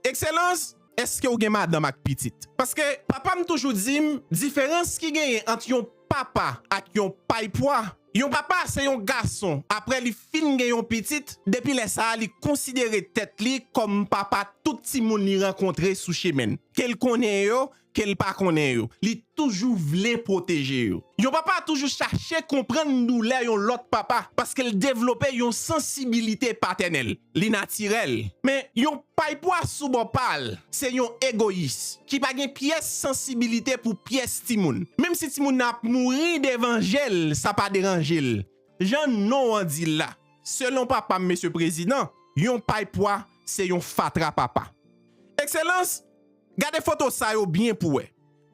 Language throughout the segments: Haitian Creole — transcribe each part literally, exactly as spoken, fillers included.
Ekselans, èske w gen madanm ak pitit? Paske papa m toujou di m, diferans ki genyen ant yon papa ak yon pay pwa, yon papa se yon gason, apre li fin gen yon pitit, depi lè sa a, li konsidere tèt li kòm papa tout timoun li rankontre sou chemen l. Ke l konnen yo, ke l pa konnen yo. Li toujou vle pwoteje yo. Yon papa toujou chache konprann doulè yon lòt papa, paske l devlope yon sansibilite patènèl. Li natirèl. Men, yon pay pwa sou bò pa l, se yon egoyis, ki pa gen pyès sansibilite pou pyès timoun. Menm si timoun nan ap mouri devan je l, sa pa deranje l. Jan non an di l la, selon papa m, mesye prezidan, yon pay pwa se yon fatra papa. Ekselans, gade foto sa yo byen pou wè.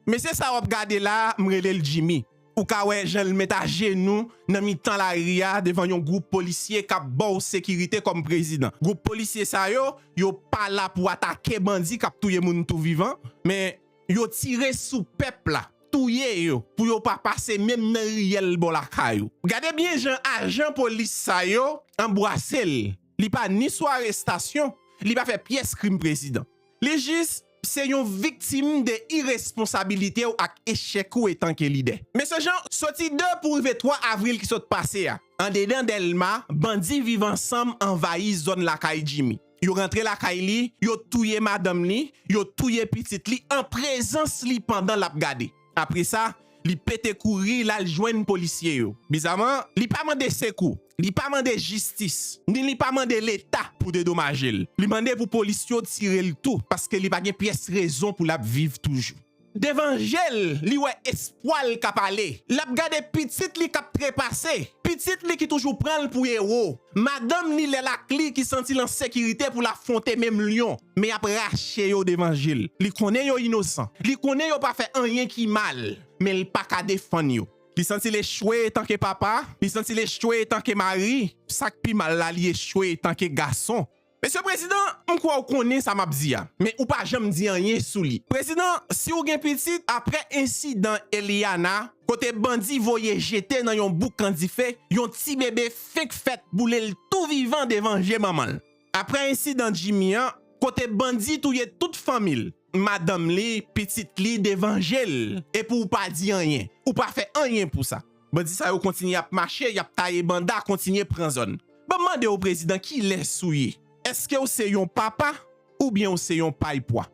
Mesye sa w ap gade la, m rele l Jimmy. Ou ka wè jan l met ajenou nan mitan lari a devan yon gwoup polisye k ap ba w sekirite kòm prezidan. Gwoup polisye sa yo, yo pa la pou atake bandi k ap touye moun tou vivan, men yo tire sou pèp la, touye yo, pou yo pa pase menm nan riyèl bò lakay ou. Gade byen jan ajan polis sa yo anbwase l. Li pa ni sou arestasyon, li pa fè pyès krim prezidan. Li jis se yon viktim de iresponsabilite w ak echèk ou etanke lidè. Mesye Jan, soti de pou rive twa avril ki sot pase a, andedan Dèlma, bandi Viv Ansanm anvayi zòn lakay Jimmy. Yo rantre lakay li, yo touye madanm li, yo touye pitit li an prezans li pandan l ap gade. Apre sa, li pete kouri, l al jwenn polisye yo. Bizaman, li pa mande sekou, li pa mande jistis, ni li pa mande Leta pou dedomaje l. Li mande pou polis yo tire l tou, paske li pa gen pyès rezon pou l ap viv toujou. Devan je l, li wè espwa l k ap ale. L ap gade pitit li k ap trepase. Pitit li ki toujou pran l pou ewo. Madanm li lè l ak li ki santi l an sekirite pou l afwonte menm lyon. Men y ap rache yo devan je l. Li konnen yo inosan. Li konnen yo pa fè anyen ki mal. Men l pa ka defann yo. Li santi l echwe etanke papa. Li santi l echwe etanke mari. Sa k pi mal la, li echwe etanke gason. Mesye prezidan, m kwè w konnen sa m ap di a, men ou pa janm di anyen sou li. Prezidan, si w gen pitit, apre ensidan Eliana, kote bandi voye jete nan yon bouk kan dife, yon ti bebe fenk fèt boule l tou vivan devan je manman l. Apre ensidan Jimmy an, kote bandi touye tout fanmi l, madanm li, pitit li devan je l, epi w pa di anyen, ou pa fè anyen pou sa. Bandi sa yo kontinye ap mache, y ap taye banda, kontinye pran zòn. Ban m mande w, prezidan, kilès ou ye? Èske w se yon papa oubyen w se yon pay pwa?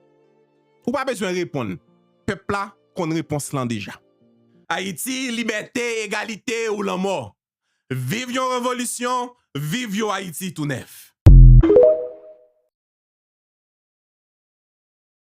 Ou pa bezwen reponn. Pèp la konn repons lan deja. Ayiti, libète, egalite ou lanmò. Viv yon revolisyon, viv yon Ayiti tou nèf.